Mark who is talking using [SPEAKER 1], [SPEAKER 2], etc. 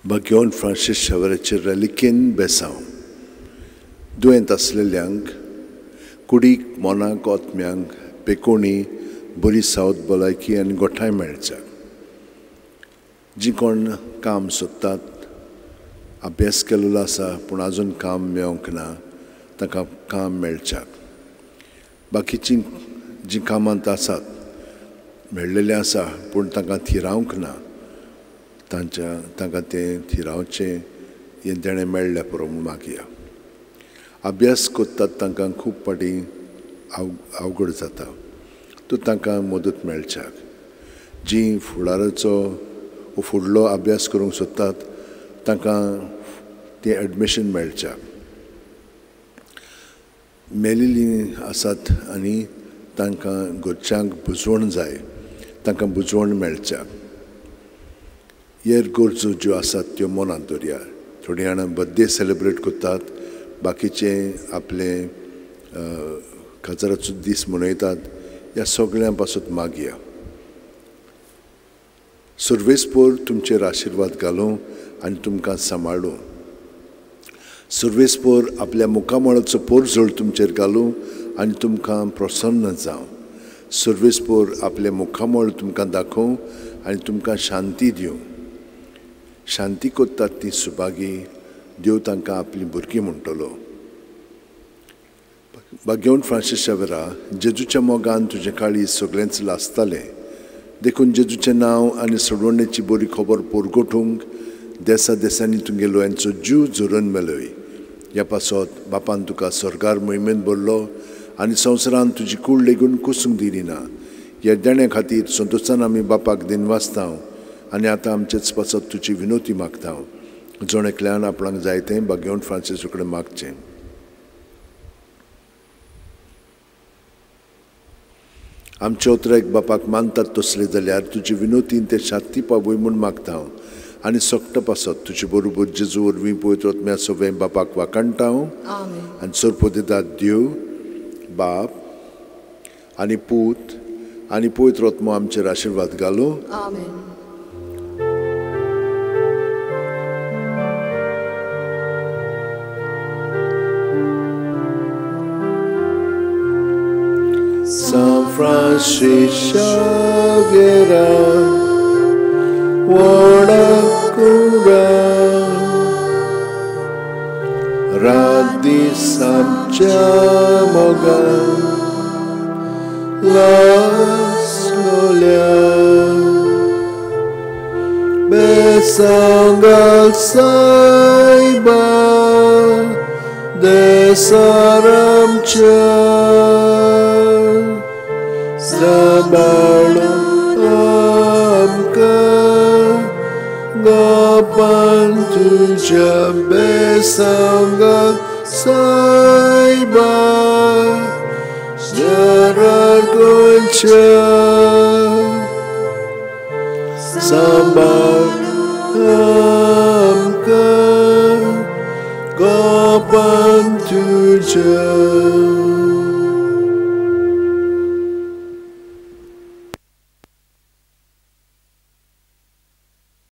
[SPEAKER 1] भाग्यवंत Francis शावेराचे रेलिकेन बेसांव दुयेंत आसलेल्यांक कुडीक मनाक आत्म्यांक पेकोणी बरी सावत भलायकी आनी गोठाय मेळच्या. जी कोण काम सोदतात, अभ्यास केल्लो आसा पूण आजून काम मेळोंक ना, तांकां काम मेळच्याक. बाकीचीं जीं कामांत आसात मेळ्ळेलें आसा पूण तांकां थिरावंक ना, तांच्या तांकां तें थिरावचें हें देणें मेळ्ळें पुरो म्हूण मागया. अभ्यास करतात तांकां खूब फावटी अवघड जाता, तर तांकां मदत मेळच्याक. जीं फुडाराचो फुडलो अभ्यास करूंक सोदतात तांकां तें एडमिशन मेळच्याक. मेलिल्लीं आसात आनी तांकां घरच्यांक बुजवण जाय, तांकां बुजवण मेळच्याक. हेर गरजो ज्यो आसात त्यो मनांत दवरया. थोडीं जाणां बर्थडे सेलेब्रेट करतात, बाकीचे आपले काजाराचो दीस मनयतात. ह्या सगळ्यां पासत मागया. सर्वेस्पोर तुमचेर आशिर्वाद घालूं आनी तुमकां सांबाळूं. सर्वेस्पोर आपल्या मुखामळाचो पोरजोळ तुमचेर घालूं आनी तुमकां प्रसन्न जावं. सर्वेस्पोर आपलें मुखामळ तुमकां दाखोवं आनी तुमकां शांती दिवं. शांती करतात ती सुभागी, देव तांकां आपलीं भुरगीं म्हणटलो. भाग्यवंत फ्रांसीस शावेरा, जेजूच्या मोगान तुजें काळीज सगळेंच लासतालें, देखून जेजूचें नांव आनी सोडवणेची बरी खबर पोरगोठूंक देसा देसांनी तुमगेलो यांचो जीव झरोवन मेलय. ह्या पासत बापान तुका स्वर्गार मोहिमेंत भरलो आनी संवसारान तुजी कूड लेगून कुसूंक दिली ना. ह्या देण्या खातीर संतोशान आमी बापाक दिनवासता आनी आतां आमचेच पासत तुजी विनोती मागता. जण एकल्यान आपणाक जाय तें भाग्यवंत फ्रांसीस कडेन मागचें. आमचे उतराक बापाक मानतात तसले जाल्यार तुजी विनोतीन ते शांती पावय म्हूण मागता आनी सगटो पासत तुजे बरोबर जेजू वरवीं पवित्र आत्म्या सगळें बापाक वाखाणटा. आनी सरपो दितात देव बाप आनी पूत आनी पवित्र आत्मो आमचेर आशिर्वाद घालूं. San Francis Xavier, Wadakura, Radi Samchamoga, Laslolia, Besangal Saiba, Desaramcha. Sabalu amka gopan tuja besanga saiba jarar goncha. Sabalu amka gopan tuja.